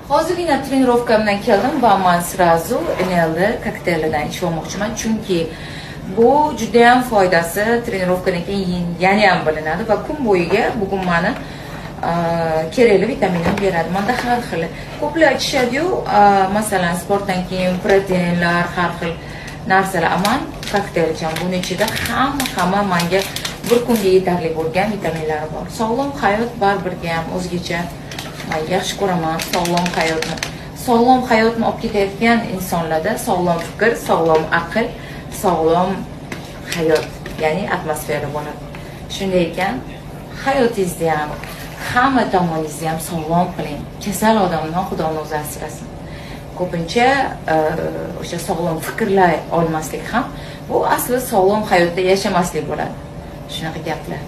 Hozirgina trenirovkamdan keldim va man сразу NLD kokteylidan ichib olmoqchiman, chunki bu judayam foydasi trenirovkadan keyin yana ham bilinadi va kun bo'yiga bugun mani kerakli vitaminimni beradi. Manda har xil, ko'plar ichishadiyu, masalan, sportdan keyin proteinlar, har xil narsalar. Man kokteyl ichaman. Buni ichida hamma manga bir kunga yetarli bo'lgan vitaminlari bor. Sog'lom hayot baribirga ham o'zgacha. Man yaxshi ko'raman sog'lom hayotni. Sog'lom hayotni olib ketayotgan insonlarda sog'lom fikr, sog'lom aql, sog'lom hayot, ya'ni atmosfera bo'ladi. Shunday ekan, hayotingizni ham, hamma tomoningizni ham sog'lom qiling. Kasal odamdan Xudoni o'zi asrasin. Ko'pincha o'sha sog'lom fikrlay olmaslik ham bu asli sog'lom hayotda yashamaslik bo'ladi. Shunaqa gaplar.